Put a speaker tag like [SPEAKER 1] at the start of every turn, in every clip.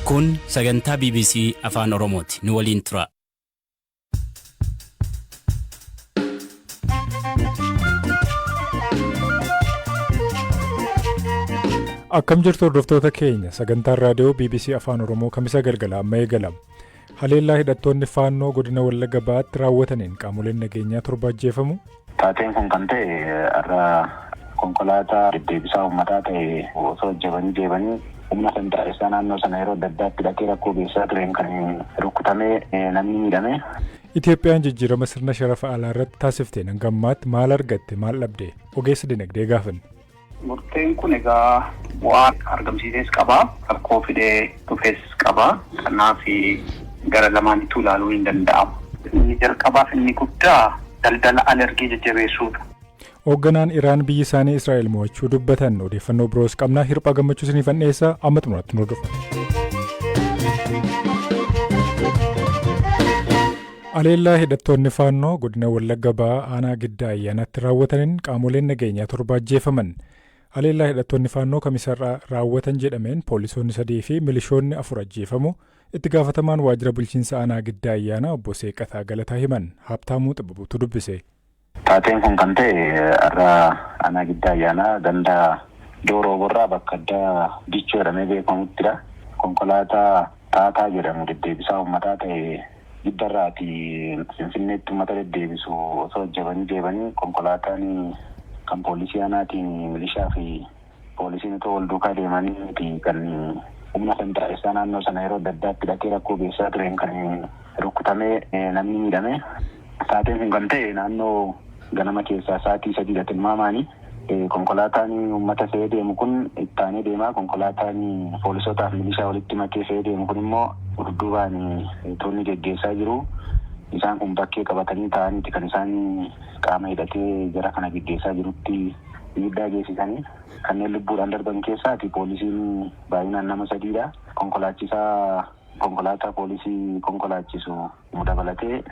[SPEAKER 1] Kun sagantaa BBC Afaan Oromooti. Nu waliin tura.
[SPEAKER 2] Akkam jirtu hordoftoota keenya, sagantaan raadiyoo BBC Afaan Oromoo Kamisa galgala amma eegalama. Haleellaa hidhattoonni Faannoo godina Wallagga Ba'aatti raawwataniin qaamoleen nageenyaa 7 ajjeefamu.
[SPEAKER 3] Taateen kun kan ta'e har'a konkolaataa deddeebisaa uummataa ta'e osoo ajjabanii deemanii humna finxaalessaa naannoo sana yeroo adda addaatti dhaqee rakkoo geessisaa tureen kan rukutamee namni miidhame.
[SPEAKER 2] Itoophiyaan jijjiirama sirna sharafa alaa irratti taasifteen hanga ammaatti maal argatte, maal dhabde? Ogeessa dinagdee gaafanne.
[SPEAKER 4] Murteen kun egaa bu'aa argamsiises qaba, rakkoo fidee dhufes qaba. Kanaaf gara lamaanittuu ilaaluun hin danda'amu. Inni jalqabaaf inni guddaa daldala al-ergii jajjabeessuudha.
[SPEAKER 2] Hoogganaan Iraan biyyi isaanii Israa'el mo'achuu dubbatan. Odeeffannoo biroos qabna. Hirphaa Gammachuu isiniifan dhiyeessa. Amma xumuraatti nu hordofa. Haleellaa hidhattoonni Faannoo godina Wallagga Ba'aa aanaa Giddaa Ayyaanaatti raawwataniin qaamoleen nageenyaa 7 ajjeefaman. Haleellaa hidhattoonni Faannoo Kamisarraa raawwatan jedhameen poolisoonni 3 fi milishoonni 4 ajjeefamu itti gaafatamaan waajjira bulchiinsa aanaa Giddaa Ayyaanaa obbo Seeqataa Galataa himan. Haabtaamuu Xibabuutu dubbise.
[SPEAKER 3] Taateen kun kan ta'e har'a aanaa Giddaa Ayyaanaa ganda Dooroo Oborraa bakka addaa Dichoo jedhamee beekamuttidha. Konkolaataa Taataa jedhamu deddeebisaa uummataa ta'e Giddarraati Finfinneetti uummata deddeebisu osoo ajjabanii deemanii konkolaataan kan poolisii aanaatiin milishaa fi poolisiin otoo wal duukaa deemaniiti kan humna finxaalessaa naannoo sana yeroo adda addaatti dhaqee rakkoo geessisaa tureen kan rukutamee namni miidhame. Taateen kun kan ta'e naannoo ganama keessaa sa'aatii 3dha tilmaamaani. Konkolaataan uummata fe'ee deemu kun ittaanee deema. Konkolaataan poolisootaa fi milishaa walitti makee fe'ee deemu kun immoo dudduubaan toonni geggeessaa jiru. Isaan kun bakkee qabatanii taa'aniiti kan isaan qaama hidhatee jara kana geggeessaa jirutti miidhaa geessisanii. Kanneen lubbuudhaan darban keessaati poolisiin baay'inaan nama 3dha. Konkolaachisaa konkolaataa poolisii konkolaachisu dabalatee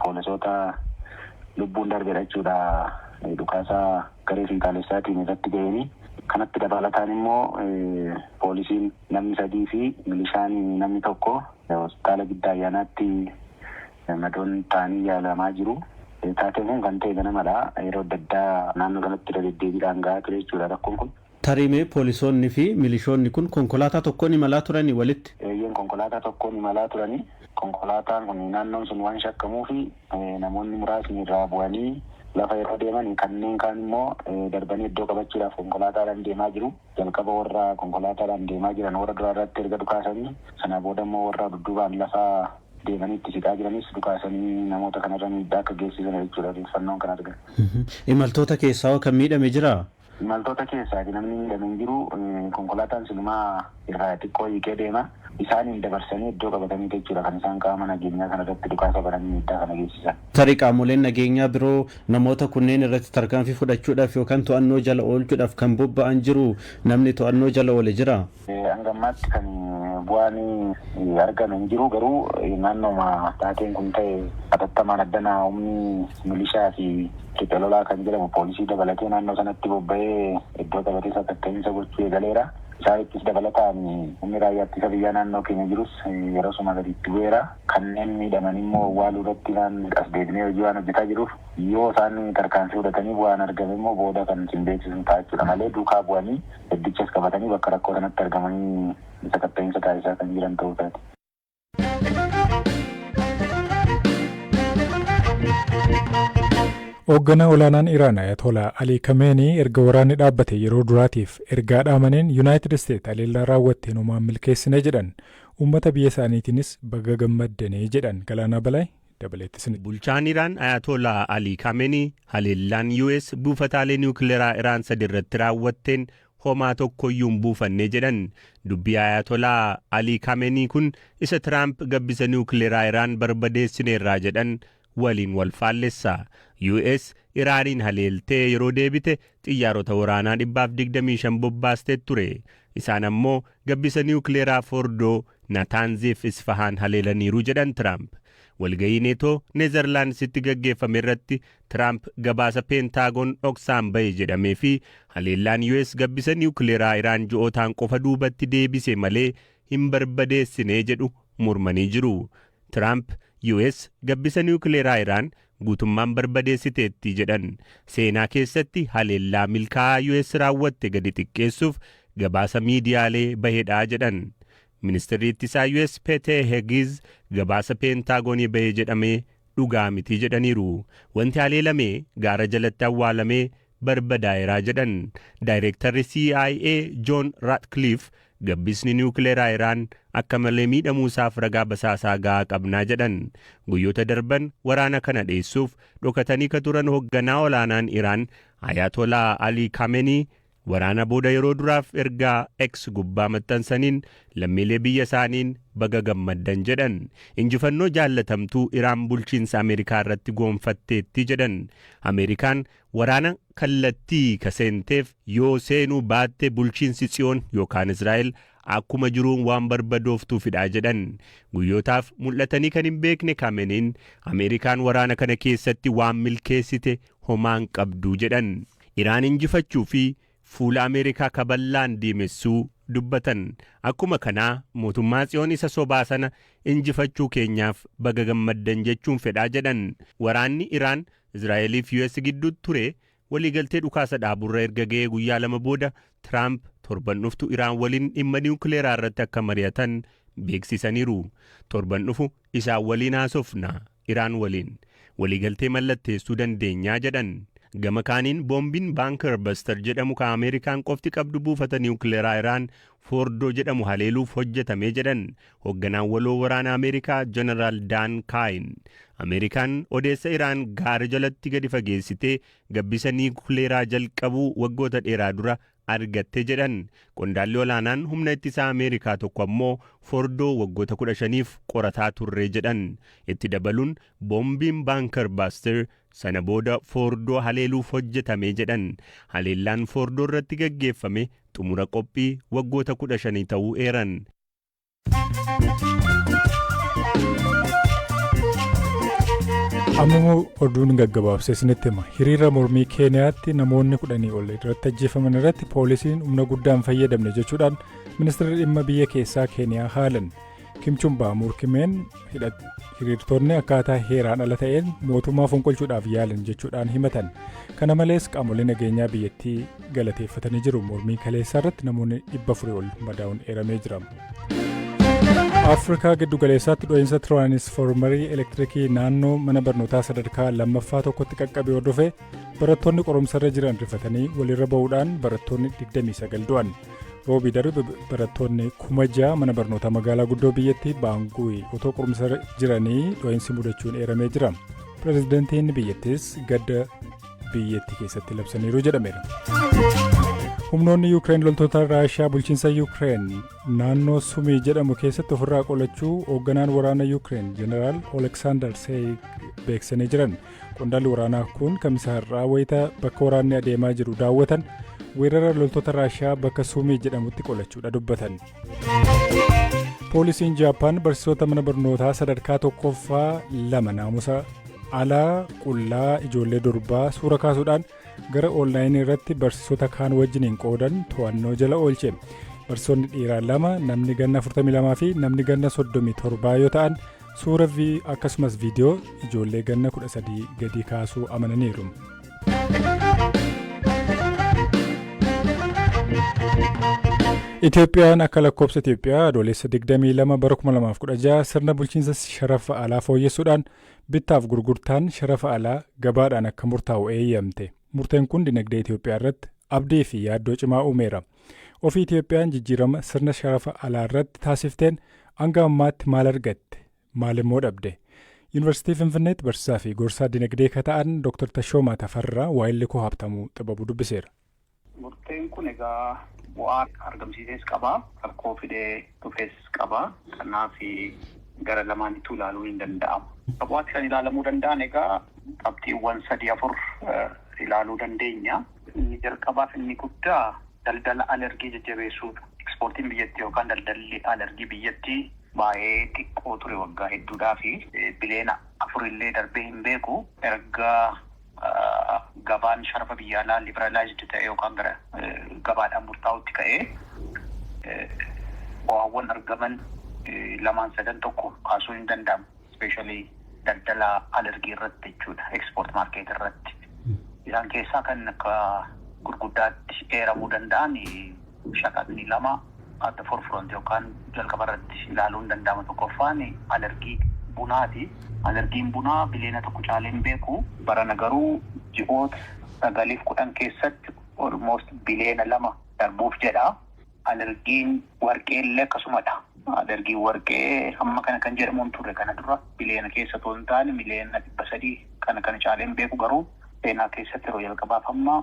[SPEAKER 3] poolisoota lubbuun darbedha jechuudha dhukaasaa garee finxaalessaatiin irratti ga'eeni. Kanatti dabalataan immoo poolisiin namni 3 fi milishaan namni 1 hospitaala Giddaa Ayyaanaatti madoon ta'anii yaalamaa jiru. Taateen kun kan ta'e ganamadha. Yeroo adda addaa naannoo kanatti irra deddeebiidhaan gahaa ture jechuudha rakkoon kun.
[SPEAKER 5] Tarii poolisoonni fi milishoonni kun konkolaataa tokkoon imalaa turanii walitti?
[SPEAKER 3] Eeyyeen, konkolaataa tokkoon imalaa turanii. Konkolaataan kun naannoon sun waan shakkamuuf namoonni muraasni irraa bu'anii lafa yeroo deeman kanneen kaan immoo darbanii iddoo qabachuudhaaf konkolaataadhaan deemaa jiru. Jalqaba warra konkolaataadhaan deemaa jiran warra duraa irratti erga dhukaasanii sana booda immoo warra dudduubaan lafa deemanii itti siqaa jiranis dhukaasanii namoota kanarra miidhaa akka geessisan jechuudha odeeffannoon kan argame.
[SPEAKER 5] Imaltoota keessaa kan miidhame jiraa?
[SPEAKER 3] Imaltoota keessaa namni miidhame hin jiru. Konkolaataan silumaa irraa xiqqoo hiikee deema. Isaaniin dabarsanii iddoo qabatanii jechuudha kan isaan qaama nageenyaa kanarratti dhukaasa bananii miidhaa kana geessisan.
[SPEAKER 5] Tarii qaamoleen nageenyaa biroo namoota kunneen irratti tarkaanfii fudhachuudhaaf yookaan to'annoo jala oolchuudhaaf kan bobba'an jiru, namni to'annoo jala oole jira?
[SPEAKER 3] Hanga ammaatti kan bu'aan argame hin jiru, garuu naannooma taateen kun ta'e hatattamaan addana humni milishaa fi riphee lolaa kan jedhamu poolisii dabalatee naannoo sanatti bobba'ee iddoo qabatee sakatta'iinsa gochuu eegaleera. Isaanittis dabalataan humni raayyaa ittisa biyyaa naannoo keenya jirus yeroo suma gadi itti bu'eera. Kanneen miidhaman immoo owwaaluu irratti waan as deebinee hojii waan hojjetaa jiruuf yoo isaan tarkaanfii fudhatanii bu'aan argame immoo booda kan isin beeksisan ta'a jechuudha malee duukaa bu'anii iddichas qabatanii bakka rakkoo sanatti argamanii sakatta'iinsa taasisaa kan jiran ta'uu isaati.
[SPEAKER 2] Hoogganaa olaanaan Iraan Ayatolaa Alii Kameenii erga waraanni dhaabbate yeroo duraatiif ergaa dhaamaniin Yuunaayitid Isteet haleellaa raawwatteen homaan milkeessine jedhan. Uummata biyya isaaniitiinis baga gammaddanii jedhan. Galaanaa Balaay dabaleetti isin.
[SPEAKER 6] Bulchaan Iraan Ayatolaa Alii Kameenii haleellaan US buufataalee niwukileeraa Iraan sadi irratti raawwatteen homaa tokkoyyuu hin buufanne jedhan. Dubbii Ayatolaa Alii Kameenii kun isa Tiraamp gabbisa niwukileeraa Iraan barbadeessineerraa jedhan waliin wal faallessa. US Iraaniin haleeltee yeroo deebite xiyyaarota waraanaa 125 bobbaastee ture. Isaan ammoo gabbisa niwukileeraa Fordoo, Nataanziif Isfahaan haleelaniiru jedhan Tiraamp. Walgahii Neetoo Neezerlaandsitti gaggeeffame irratti Tiraamp gabaasa Peentaagoon dhoksaan bahe jedhamee fi haleellaan US gabbisa niwukileeraa Iraan ji'ootaan qofa duubatti deebise malee hin barbadeessine jedhu mormanii jiru. Tiraamp US gabbisa niwukileeraa Iraan guutummaan barbadeessiteetti jedhan. Seenaa keessatti haleellaa milkaa'aa US raawwatte gadi xiqqeessuuf gabaasa miidiyaalee bahedhaa jedhan. Ministeerri ittisaa US Pete Hegseth gabaasa Peentaagoonii bahee jedhamee dhugaa miti jedhaniiru. Wanti haleelame gaara jalatti awwaalamee barbadaa'eeraa jedhan. Daayireektarri CIA John Ratcliffe gabbisni niwukileeraa Iraan akka malee miidhamuu isaaf ragaa basaasaa gahaa qabnaa jedhan. Guyyoota darban waraana kana dheessuuf dhokatanii ka turan hoogganaa olaanaan Iraan Ayatollah Ali Khamenei waraana booda yeroo duraaf ergaa X gubbaa maxxansaniin lammiilee biyya isaaniin baga gammaddan jedhan. Injifannoo jaallatamtuu Iraan bulchiinsa Ameerikaa irratti goonfatteetti jedhan. Ameerikaan waraana kallattii ka seenteef yoo seenuu baatte bulchiinsi Tsiyoon yookaan Israa'el akkuma jiruun waan barbadooftuufidha jedhan. Guyyootaaf mul'atanii kan hin beekne Kameniin Ameerikaan waraana kana keessatti waan milkeessite homaan qabdu jedhan. Iraan injifachuu fi fuula Ameerikaa kaballaan diimessuu dubbatan. Akkuma kanaa mootummaa Tsiyoon isa sobaa sana injifachuu keenyaaf baga gammaddan jechuun fedhaa jedhan. Waraanni Iraan Israa'eliif US gidduutti ture waliigaltee dhukaasa dhaaburra erga ga'ee guyyaa 2 booda Tiraamp torban dhuftu Iraan waliin dhimma niwukileeraa irratti akka mari'atan beeksisaniiru. Torban dhufu isaan waliin haasofna, Iraan waliin waliigaltee mallatteessuu dandeenyaa jedhan. Gama kaaniin boombiin Bunker Buster jedhamu kan Ameerikaan qofti qabdu buufata niwukileeraa Iraan Foordoo jedhamu haleeluuf hojjetame jedhan hoogganaan waloo waraana Ameerikaa Jeneraal Daan Kaayin. Ameerikaan odeessa Iraan gaara jalatti gadi fageessitee gabbisa niwukileeraa jalqabuu waggoota dheeraa dura argatte jedhan. Qondaalli olaanaan humna ittisaa Ameerikaa tokko ammoo Foordoo waggoota 15f qorataa turre jedhan. Itti dabaluun boombiin Bunker Buster sana booda Foordoo haleeluuf hojjetame jedhan. Haleellaan Foordoo irratti gaggeeffame xumura qophii waggoota 15 ta'uu eeran.
[SPEAKER 2] Ammoo oduun gaggabaabsee isinitti hima. Hiriira mormii Keeniyaatti namoonni 10 ol irratti ajjeefaman irratti poolisiin humna guddaan fayyadamne jechuudhaan ministeerri dhimma biyya keessaa Keeniyaa haalan. Kimchumbaa Murkimeen hiriirtonni akkaataa heeraan ala ta'een mootummaa fonqolchuudhaaf yaalan jechuudhaan himatan. Kana malees qaamolee nageenyaa biyyattii galateeffatanii jiru. Mormii kaleessaa irratti namoonni 400 ol madaa'uun eeramee jira. Afrikaa giddugaleessaatti dho'iinsa tiraanisfoormarii elektirikii naannoo mana barnootaa sadarkaa lammaffaa tokkotti qaqqabe hordofee barattoonni qorumsarra jiran rifatanii walirra ba'uudhaan barattoonni 29 du'an. Roobii darbe barattoonni 6,000 mana barnootaa magaalaa guddoo biyyattii Baanguyi otoo qorumsarra jiranii dho'iinsi mudachuun eeramee jira. Pireezidantiin biyyattiis gadda biyyattii keessatti labsaniiru jedhameera. Humnoonni Yuukireen loltoota Raashiyaa bulchiinsa Yuukireen naannoo Sumii jedhamu keessatti ofirraa qolachuu hoogganaan waraana Yuukireen Jeneraal Oleksaandar Seeyik beeksisanii jiran. Qondaalli waraanaa kun kamisa har'aa wayita bakka waraanni adeemaa jiru daawwatan weerara loltoota Raashiyaa bakka Sumii jedhamutti qolachuudha dubbatan. Poolisiin Jaappaan barsiisota mana barnootaa sadarkaa tokkoffaa 2 naamusa alaa qullaa ijoollee durbaa suura kaasuudhaan gara oonlaayinii irratti barsiisota kaan wajjiniin qoodan to'annoo jala oolche. Barsiisonni dhiiraa 2 namni ganna 42 fi namni ganna 37 yoo ta'an suura akkasumas viidiyoo ijoollee ganna 13 gadi kaasuu amananiiru. Itoophiyaan akka lakkoofsa Itoophiyaa adoolessa 22 bara 2016 sirna bulchiinsa sharafa alaa fooyyessuudhaan bittaaf gurgurtaan sharafa alaa gabaadhaan akka murtaa'u eeyyamte. Murteen kun dinagdee Itoophiyaa irratti abdii fi yaaddoo cimaa uumeera. Ofii Itoophiyaan jijjiirama sirna sharafa alaa irratti taasifteen hanga ammaatti maal argatte? Maal immoo dhabde? Yuunivarsiitii Finfinneetti barsiisaa fi gorsaa dinagdee ka ta'an Dr. Tashoomaa Tafarraa waayilli koo Habtamuu Xibabuu dubbiseera.
[SPEAKER 4] Murteen kun egaa bu'aa argamsiisees qaba, rakkoo fidee dhufes qaba. Kanaaf gara lamaanittuu ilaaluun hin danda'amu. Bu'aatti kan ilaalamuu danda'an egaa qabxiiwwan 3 4 ilaaluu dandeenya. Inni jalqabaaf inni guddaa daldala alergii jajjabeessuudha. Ekspoortiin biyyattii yookaan daldalli alergii biyyattii baay'ee xiqqoo ture waggaa hedduudhaa fi biliyoona 4 illee darbee hin beeku. Erga gabaan sharafa biyya alaa liberalized ta'e yookaan gara gabaadhaan murtaa'utti ka'ee Bu'aawwan argaman lamaan sadan tokko kaasuun hin danda'amu. Especially daldala alergii irratti jechuudha. Export market irratti. Isaan keessaa kan akka gurguddaatti eeramuu danda'an shaqaxni lama at the forefront yookaan jalqaba irratti ilaaluun danda'ama. Tokkoffaan alergii bunaati. Alergiin bunaa biliyoona 1 caalee hin beeku. Barana garuu ji'oota 9f 10 keessatti almost biliyoona 2 darbuuf jedha. Alergiin warqee illee akkasumadha. Alergiin warqee hamma kana kan jedhamu hin turre. Kana dura biliyoona keessa otoo hin taane miliyoona 300 kana caalee hin beeku, garuu seenaa keessatti yeroo jalqabaaf amma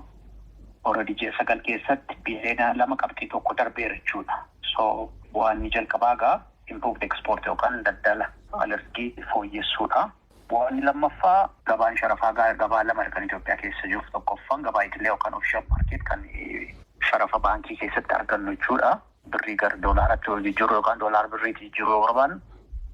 [SPEAKER 4] already ji'a 9 keessatti biliyoona 2.1 darbeera jechuudha. So bu'aan inni jalqabaa gaa improved export yookaan daldala alergii fooyyessuudha. Bu'aan lammaffaa gabaan sharafaa gabaa lama kan Itoophiyaa keessa jiru. Tokkoffaan gabaa idilee yookaan official market kan sharafa baankii keessatti argannu jechuudha. Birrii gara doolaaratti yoo jijjiirru yookaan doolaara birriitti jijjiiruu yoo barbaannu,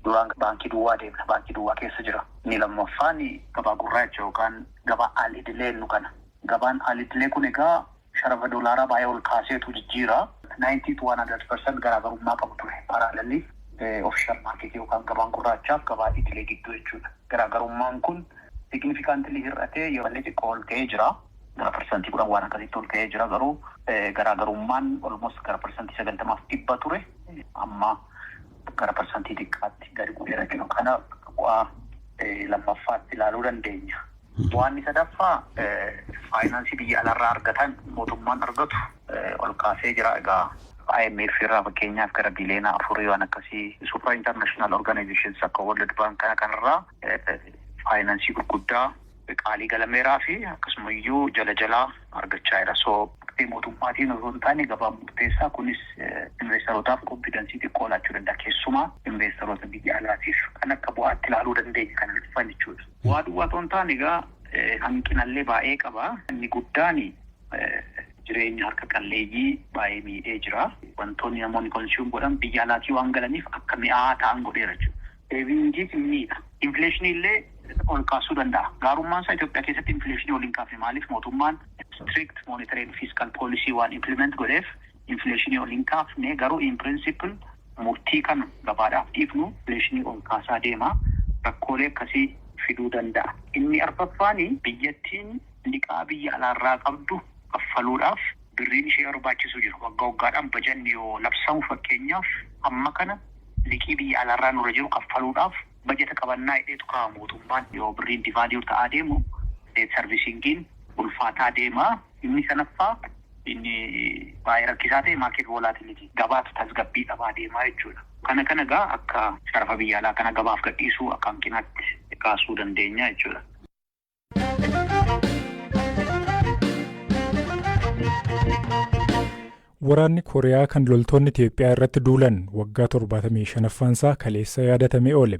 [SPEAKER 4] duraan baankii duwwaa deemna, baankii duwwaa keessa jira. Inni lammaffaan gabaa gurraacha yookaan gabaa al idilee nu kana. Gabaan al idilee kun egaa sharafa doolaaraa baay'ee ol kaaseetu jijjiira. 90 to 100% garaagarummaa qabu ture. Parallelly official market yookaan gabaan gurraachaaf gabaa idilee gidduu jechuudha. Garaagarummaan kun significantly hir'atee yeroo xiqqoo ol ka'ee jira. Gara 10% waan akkasitti ol ka'ee jira, garuu garaagarummaan almost gara 90f 100 ture. Amma gara parsantii xiqqaatti gadi bu'eera jiru. Kana bu'aa lammaffaatti ilaaluu dandeenya. Bu'aan sadaffaa faayinaansii biyya alaarraa argatan mootummaan argatu ol kaasee jira. Egaa IMF irraa fakkeenyaaf gara biliyoona 4 waan akkasii, super international organizations akka World Bank kana kanarraa faayinaansii gurguddaa qaalii galameeraa fi akkasumayyuu jala jalaa argachaa jira. So mootummaatiin osoo hin taane gabaan murteessaa. Kunis investorotaaf confidence xiqqoo laachuu danda'a. Keessumaa investoroota biyya alaatiif kan akka bu'aatti ilaaluu dandeenya kana dhufan jechuudha. Bu'aa duwwaa otoo hin taane egaa hanqinallee baay'ee qaba. Inni guddaan jireenya harka qalleeyyii baay'ee miidhee jira. Wantoonni namoonni consume godhan biyya alaatii waan galaniif akka mi'aa ta'an godheera jechuudha. Savingiis miidha. Inflation illee ol kaasuu danda'a. Gaarummaan isaa Itoophiyaa keessatti inflation ol hin kaafne. Maaliif? Mootummaan strict monetary and fiscal policy waan implement godheef inflation ol hin kaafne. Garuu in principle murtii kana gabaadhaaf dhiifnu inflation ol kaasaa deema. Rakkoolee akkasii fiduu danda'a. Inni arfaffaani biyyattiin liqaa biyya alaarraa qabdu kaffaluudhaaf birriin ishee barbaachisu jiru. Waggaa waggaadhaan bajanni yoo labsamu, fakkeenyaaf amma kana liqii biyya alaarraa nurra jiru kaffaluudhaaf bajeta qabannaa hidheetu ka'a mootummaan. Yoo birriin devalue ta'aa deemu, debt servicingiin ulfaataa deema. Inni sanaffaa, inni baay'ee rakkisaa ta'e, market volatility, gabaatu tasgabbii dhabaa deemaa jechuudha. Kana egaa akka sharafa biyya alaa kana gabaaf gadhiisuu akka hanqinaatti kaasuu dandeenya jechuudha.
[SPEAKER 2] Waraanni Kooriyaa kan loltoonni Itoophiyaa irratti duulan waggaa 75ffaansaa kaleessa yaadatamee oole.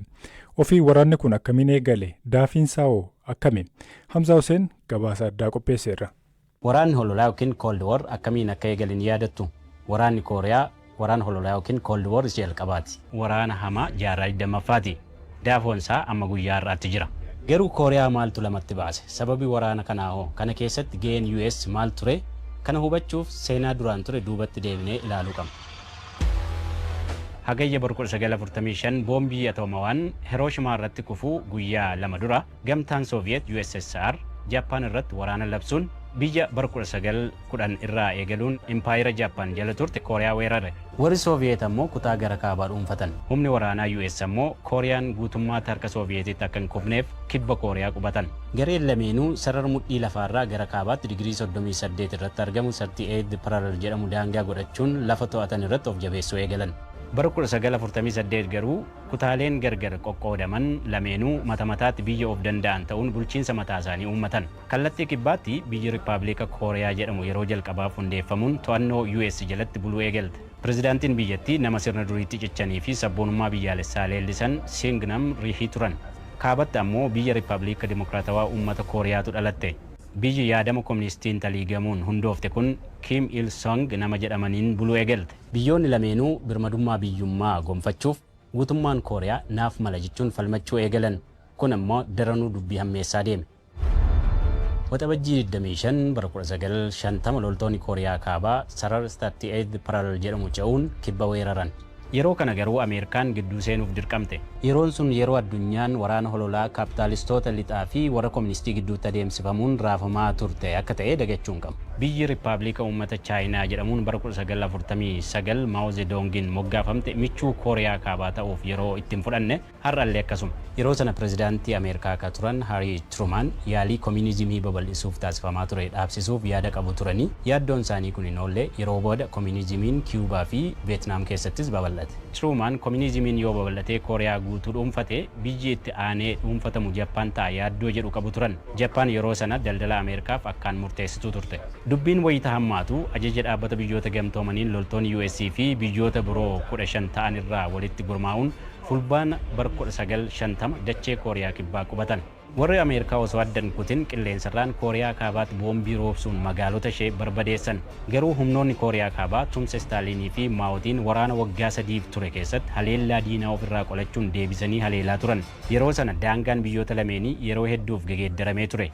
[SPEAKER 2] Ofii waraanni kun akkamiin eegale? Daafiinsaa hoo akkami? Hamzaa Hussein gabaasa addaa qopheesseera.
[SPEAKER 1] Waraanni hololaa yookiin Cold War akkamiin akka eegale ni yaadattu? Waraanni Kooriyaa waraana hololaa yookiin Cold War isa jalqabaati. Waraana hamaa jaarraa 20ffaati. Daafoon isaa amma guyyaa har'aatti jira. Garuu Kooriyaa maaltu lamatti baase? Sababi waraana kanaa hoo? Kana keessatti gaheen US maal ture? Kana hubachuuf seenaa duraan ture duubatti deebinee ilaaluu qabna. Hagayya bara 1945 boombii atoomawaan Hirooshimaa irratti kufuu guyyaa 2 dura gamtaan Sooviyeet USSR Jaappaan irratti waraana labsuun biyya bara 1910 irraa eegaluun impaayera Jaappaan jala turte Kooriyaa weerare. Warri Sooviyeet ammoo kutaa gara kaabaa dhuunfatan. Humni waraanaa US ammoo Kooriyaan guutummaatti harka Sooviyeetitti akka hin kufneef kibba Kooriyaa qubatan. Gareen lameenuu sarara mudhii lafaarraa gara kaabaatti digirii 38 irratti argamu 38 parallel jedhamu daangaa godhachuun lafa to'atan irratti of jabeessuu eegalan. Bara 1948 garuu kutaaleen gargar qoqqoodaman lameenuu mata mataatti biyya of danda'an ta'uun bulchiinsa mataa isaanii uummatan. Kallattii kibbaatti biyyi Riippaabilika Kooriyaa jedhamu yeroo jalqabaaf hundeeffamuun to'annoo US jalatti buluu eegalte. Pirezidaantiin biyyattii nama sirna duriitti cichanii fi sabboonummaa biyyaalessaa leellisan Siingnam Rihii turan. Kaabatti ammoo biyya Riippaabilika Dimokiraatawaa Uummata Kooriyaatu dhalatte. Biyyi yaadama koministiin taliigamuun hundoofte kun Kim Il Sung nama jedhamaniin buluu eegalte. Biyyoonni lameenuu birmadummaa biyyummaa gonfachuuf guutummaan Kooriyaa naaf mala jechuun falmachuu eegalan. Kun ammoo daranuu dubbii hammeessaa deeme. Waxabajjii 25 bara 1950 loltoonni Kooriyaa Kaabaa sarara 38 parallel jedhamu ce'uun kibba weeraran. Yeroo kana garuu Ameerikaan gidduu seenuuf dirqamte. Yeroon sun yeroo addunyaan waraana hololaa kaapitaalistoota lixaa fi warra kooministii gidduutti adeemsifamuun raafamaa turte akka ta'e dagachuu hin qabu. Biyyi Riippaabilika Uummata Chaayinaa jedhamuun bara 1949 Maao Zedongiin moggaafamte michuu Kooriyaa Kaabaa ta'uuf yeroo itti hin fudhanne, har'allee akkasuma. Yeroo sana pirezidaantii Ameerikaa akka turan Haarii Trumaan yaalii koominizimii babal'isuuf taasifamaa ture dhaabsisuuf yaada qabu turanii, yaaddoon isaanii kun hin oolle. Yeroo booda koominizimiin Kiyuubaa fi Veetnaam keessattis babal'ate. Trumaan koominizimiin yoo babal'atee Kooriyaa guutuu dhuunfate, biyyi itti aanee dhuunfatamu Jappaan ta'a yaaddoo jedhu qabu turan. Jappaan yeroo sana daldala Ameerikaaf akkaan murteessituu turte. Dubbiin wayita hammaatu ajaja Dhaabbata Biyyoota Gamtoomaniin loltoonni US fi biyyoota biroo 15 ta'an irraa walitti gurmaa'uun Fulbaana bara 1950 dachee Kooriyaa Kibbaa qubatan. Warri Ameerikaa osoo adda hin kutin qilleensarraan Kooriyaa Kaabaatti boombii roobsuun magaalota ishee barbadeessan. Garuu humnoonni Kooriyaa Kaabaa tumsa Istaaliinii fi Maa'otiin waraana waggaa sadiif ture keessatti haleellaa diinaa ofirraa qolachuun deebisanii haleelaa turan. Yeroo sana daangaan biyyoota lameenii yeroo hedduuf gegeeddaramee ture.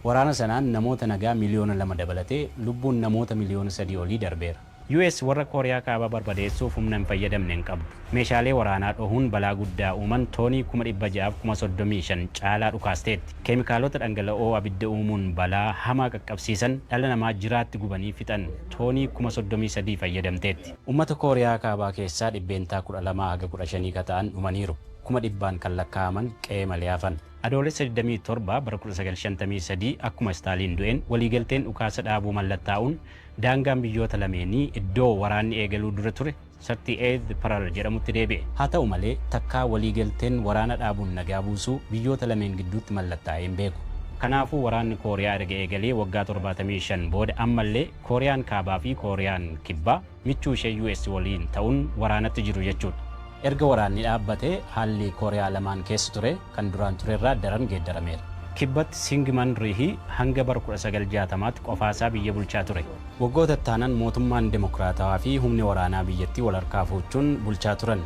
[SPEAKER 1] Waraana sanaan namoota nagaa miliyoona 2 dabalatee lubbuun namoota miliyoona 3 olii darbeera. US warra Kooriyaa Kaabaa barbadeessuuf humna hin fayyadamne hin qabdu. Meeshaalee waraanaa dhohuun balaa guddaa uuman toonii 635,000 caalaa dhukaasteetti. Keemikaalota dhangala'oo abidda uumuun balaa hamaa qaqqabsiisan, dhala namaa jiraatti gubanii fixan toonii 33,000 fayyadamteetti. Uummata Kooriyaa Kaabaa keessaa 12% haga 15 ka ta'an dhumaniiru. Kuma dhibbaan kan lakkaa'aman qe'ee malee hafan. Adoolessa 27 bara 1953 akkuma Istaaliin du'een waliigalteen dhukaasa dhaabuu mallattaa'uun daangaan biyyoota lameenii iddoo waraanni eegaluu dura ture 38th Parallel jedhamutti deebi'e. Haa ta'u malee, takkaa waliigalteen waraana dhaabuun nagaa buusuu biyyoota lameen gidduutti mallattaa'ee hin beeku. Kanaafuu waraanni Kooriyaa erga eegalee waggaa 75 booda ammallee Kooriyaan Kaabaa fi Kooriyaan Kibbaa michuu ishee US waliin ta'uun waraanatti jiru jechuudha. Erga waraanni dhaabbate haalli Kooriyaa lamaan keessa ture kan duraan turerraa daran geeddarameera. Kibbatti Singman Rihi hanga bara 1960tti qofaasaa biyya bulchaa ture. Waggoota ittaanan mootummaan demokiraatawaa fi humni waraanaa biyyattii wal harkaa fuuchuun bulchaa turan.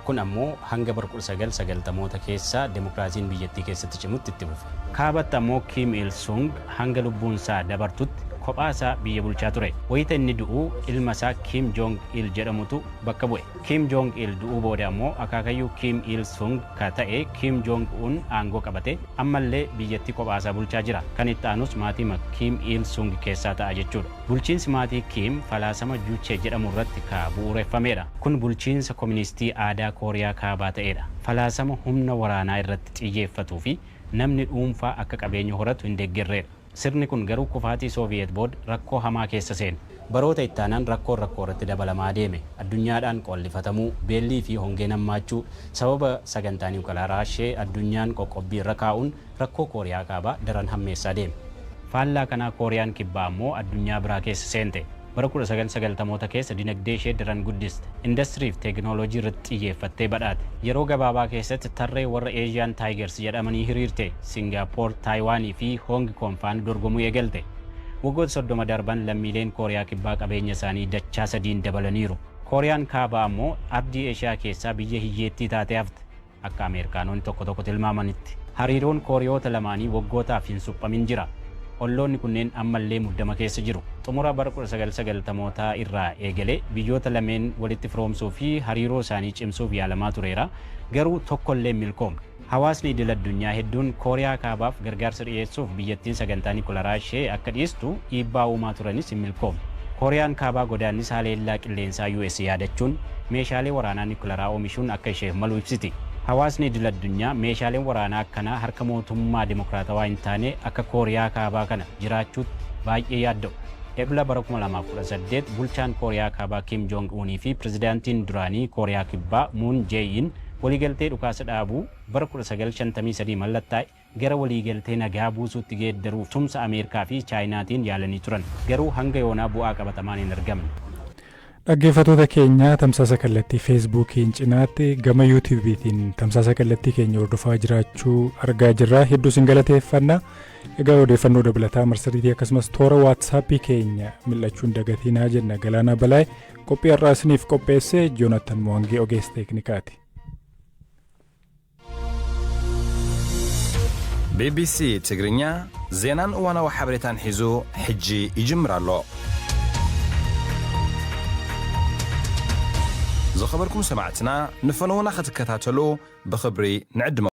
[SPEAKER 1] Kun ammoo hanga bara 1990moota keessa demokiraasiin biyyattii keessatti cimutti itti fufe. Kaabatti ammoo Kim Il Sung hanga lubbuunsaa dabartutti kophaasaa biyya bulchaa ture. Wayita inni du'u ilma isaa Kim Jong Il jedhamutu bakka bu'e. Kim Jong Il du'uu booda ammoo akaakayyuu Kim Il Sung ka ta'e Kim Jong Un aangoo qabate ammallee biyyattii kophaasaa bulchaa jira. Kan itti aanus maatiima Kim Il Sung keessaa ta'a jechuudha. Bulchiinsi maatii Kim falaasama Juche jedhamu irratti ka bu'uureffameedha. Kun bulchiinsa koministii aadaa Kooriyaa Kaabaa ta'eedha. Falaasama humna waraanaa irratti xiyyeeffatuu fi namni dhuunfaa akka qabeenya horatu hin deeggerreedha. Sirni kun garuu kufaatii Sooviyeet booda rakkoo hamaa keessa seene. Baroota ittaanan rakkoon rakkoo irratti dabalamaa deeme. Addunyaadhaan qoollifatamuu, beellii fi hongeen hammaachuu, sababa sagantaa niwukilaraa ishee addunyaan qoqqobbii irra kaa'uun rakkoo Kooriyaa Kaabaa daran hammeessaa deeme. Faallaa kanaa Kooriyaan Kibbaa ammoo addunyaa biraa keessa seente. Bara 1990moota keessa dinagdee ishee daran guddiste. Indastiriif teekinooloojii irratti xiyyeeffattee badhaate. Yeroo gabaabaa keessatti tarree warra Asian Tigers jedhamanii hiriirte. Singaappoor, Taayiwaanii fi Hoong Koong faana dorgomuu eegalte. Waggoota 30 darban lammiileen Kooriyaa Kibbaa qabeenya isaanii dachaa sadiin dabalaniiru. Kooriyaan Kaabaa ammoo ardii Eeshiyaa keessaa biyya hiyyeettii taatee hafte, akka Ameerikaanonni tokko tokko tilmaamanitti. Hariiroon Kooriyoota lamaanii waggootaaf hin suphamin jira. Olloonni kunneen ammallee muddama keessa jiru. Xumura bara 1990mootaa irraa eegalee biyyoota lameen walitti firoomsuu fi hariiroo isaanii cimsuuf yaalamaa tureera. Garuu tokkollee hin milkoomne. Hawaasni idil-addunyaa hedduun Kooriyaa Kaabaaf gargaarsa dhiyeessuuf biyyattiin sagantaa niwukilaraa ishee akka dhiistu dhiibbaa uumaa turanis hin milkoomne. Kooriyaan Kaabaa godaannisa haleellaa qilleensaa US yaadachuun meeshaalee waraanaa niwukilaraa oomishuun akka isheef malu ibsiti. Hawaasni idil-addunyaa meeshaaleen waraanaa akkanaa harka mootummaa demokiraatawaa hin taane akka Kooriyaa Kaabaa kana jiraachuutti baay'ee yaadda'u. Ebla bara 2018 bulchaan Kooriyaa Kaabaa Kim Jong Unii fi pirezidaantiin duraanii Kooriyaa Kibbaa Moon Jae-in waliigaltee dhukaasa dhaabuu bara 1953 mallattaa'e gara waliigaltee nagaa buusuutti geeddaruuf tumsa Ameerikaa fi Chaayinaatiin yaalanii turan. Garuu hanga yoonaa bu'aa qabatamaan hin argamne.
[SPEAKER 2] Dhaggeeffattoota keenya, tamsaasa kallattii Feesbuukiin cinaatti gama Yuutuubiitiin tamsaasa kallattii keenya hordofaa jiraachuu argaa jirra. Hedduu isin galateeffanna. Egaa odeeffannoo dabalataa marsariitii akkasumas toora Waatsaappii keenya mil'achuun dagatinaa jenna. Galaanaa Balaay qophii har'aa isiniif qopheesse, Joonatan Mo'angee ogeessa teeknikaati.
[SPEAKER 7] ቢቢሲ ትግርኛ ዜናን እዋናዊ ሓበሬታን ሒዙ ሕጂ ይጅምር ኣሎ። ዝኸበርኩም ሰማዕትና፣ ንፈነውና ክትከታተሉ ብኽብሪ ንዕድመ።